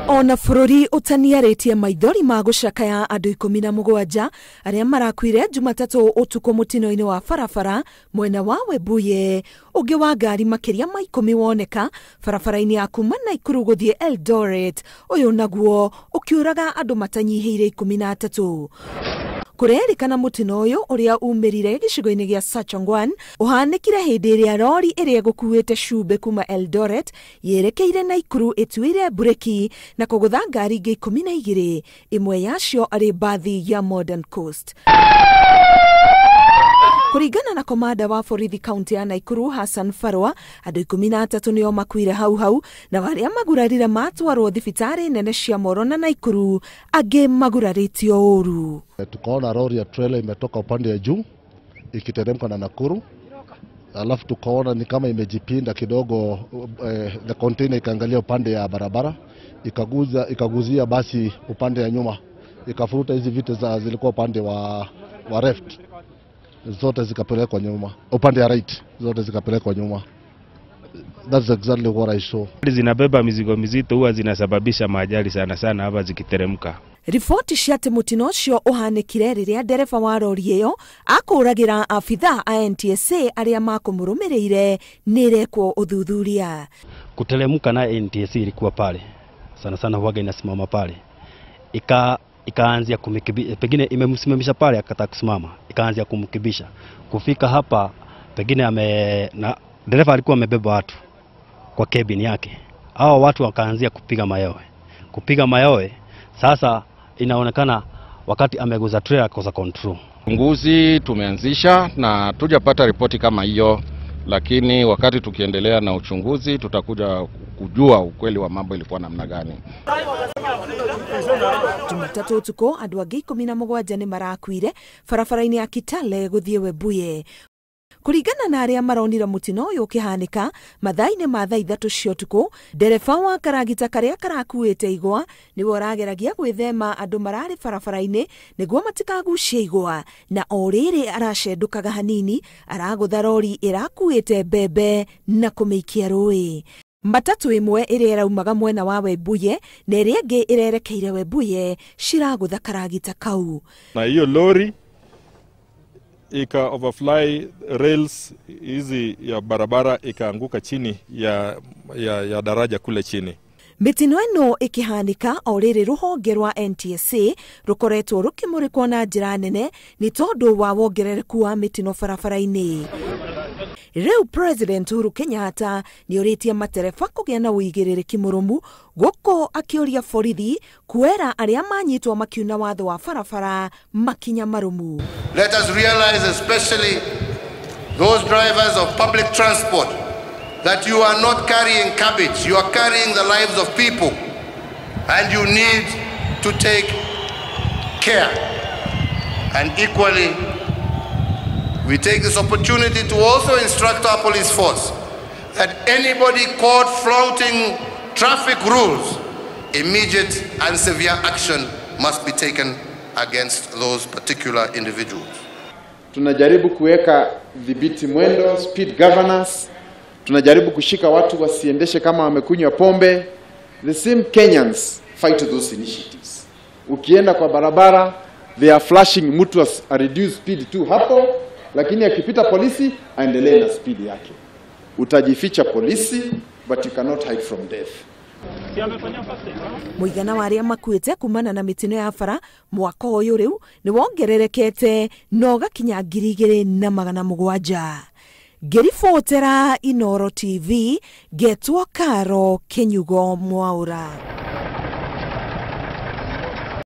Ona bũrũri ũtaniarĩtie maithori ma gũcakaya andũ 17 arĩa marakuire Jumatatũ ũtukũ mũtino-inĩ wa barabara mwena wa Webuye. Ũngĩ wa ngari makĩria ma 10 woneka barabara-inĩ ya kuma Naikuru gũthiĩ Eldoret, ũyũ naguo ũkĩũraga andũ matanyihĩire 13. Kũrerĩkana mũtino ũyũ ũrĩa umĩrire gĩcigo-inĩ gĩa Sachangwan ũhanĩkire hĩndĩ ĩrĩa rori ĩrĩa ĩgũkuĩte cumbĩ kuma Eldoret yerekeire Naikuru ĩtuire mbureki na kũgũtha ngari ingĩ 12, ĩmwe yacio arĩ mbathi ya Modern Coast. Kũringana na komanda wa borithi kaunti ya Naikuru Hassan Farwa, andũ 13 nĩo makuire hau hau na arĩa magurarire matwarwo thibitarĩ nene cia Moro na Naikuru, angĩ magurarĩtio ũru. Tukaona lori ya trailer imetoka upande ya juu ikiteremka na Nakuru, alafu tukaona ni kama imejipinda kidogo, the container ikaangalia upande ya barabara, ikaguzia basi upande ya nyuma, ikafuruta hizi viti za zilikuwa upande wa left, zote zikapelekwa nyuma, upande ya right zote zikapelekwa nyuma. That's exactly what I saw. Zinabeba mizigo mizito huwa zinasababisha maajali sana sana hapa zikiteremka. Riboti cia atĩ mũtino ũcio ũhanĩkire rĩrĩa ndereba wa rori ĩyo akũragĩra abithaa a NTSA arĩa makũmũrũmĩrĩire nĩ ĩrekwo ũthuthuria. Kuteremka na NTSA ilikuwa pale sana sana, huwaga inasimama pale, ikaanzia kumkibisha, pengine imemsimamisha pale akataka kusimama, ikaanzia kumkibisha kufika hapa, pengine na dereva alikuwa amebeba watu kwa cabin yake, hao watu wakaanzia kupiga mayowe. Sasa inaonekana wakati ameguza trailer akosa control. Uchunguzi tumeanzisha na tujapata ripoti kama hiyo, lakini wakati tukiendelea na uchunguzi tutakuja kujua ukweli wa mambo ilikuwa namna gani. Jumatatu ũtukũ andũ angĩ 17 nĩ marakuire barabara-inĩ ya Kitale gũthiĩ Webuye. Kũringana na arĩa maronire mũtino ũyũ ũkĩhanĩka mathaa-inĩ ma thaa 3 cia ũtukũ, ndereba wa karagita karĩa karakuĩte igwa nĩwe ũrageragia gwĩthema andũ mararĩ barabara-inĩ nĩguo matikagucie igwa, na o rĩrĩ aracendũkaga hanini aragũtha rori ĩrakuĩte mbembe na kũmĩikia rũĩ. Matatu ĩmwe ĩrĩa ĩraumaga mwena wa Webuye na ĩrĩa ĩngĩ ĩrerekeire Webuye ciragũtha karagita kau. Na hiyo lori ika overfly rails hizi ya barabara ikaanguka chini ya daraja kule chini. Mĩtino ĩno ĩkĩhanĩka o rĩrĩ rũhonge rwa NTSA rũkoretwo rũkĩmũrĩkwo na njĩra nene nĩ tondũ wa wongerereku wa mĩtino barabara-inĩ. Rĩu President Uhuru Kenyatta nĩorĩtie matereba kũgĩa na ũigĩrĩrĩki mũrũmu gũkũ akĩũria borithi kuera arĩa manyitwo makiuna watho wa barabara makinya marũmu. Let us realize, especially those drivers of public transport, that you are not carrying cabbage, you are carrying the lives of people, and you need to take care. And equally, we take this opportunity to also instruct our police force that anybody caught flouting traffic rules, immediate and severe action must be taken against those particular individuals. Tunajaribu kuweka dhibiti mwendo, speed governance. Tunajaribu kushika watu wasiendeshe kama wamekunywa pombe. The same Kenyans fight those initiatives. Ukienda kwa barabara, they are flashing mtu a reduce speed tu hapo, lakini akipita polisi aendelee na speed yake. Utajificha polisi, but you cannot hide from death. Mũigana wa arĩa makuĩte kumana na mĩtino ya bara mwaka ũyũ rĩu nĩ wongererekete na ũgakinya 2700. Ngĩribotera Inooro TV, ngetwo Karo Kinyugo Mwaura.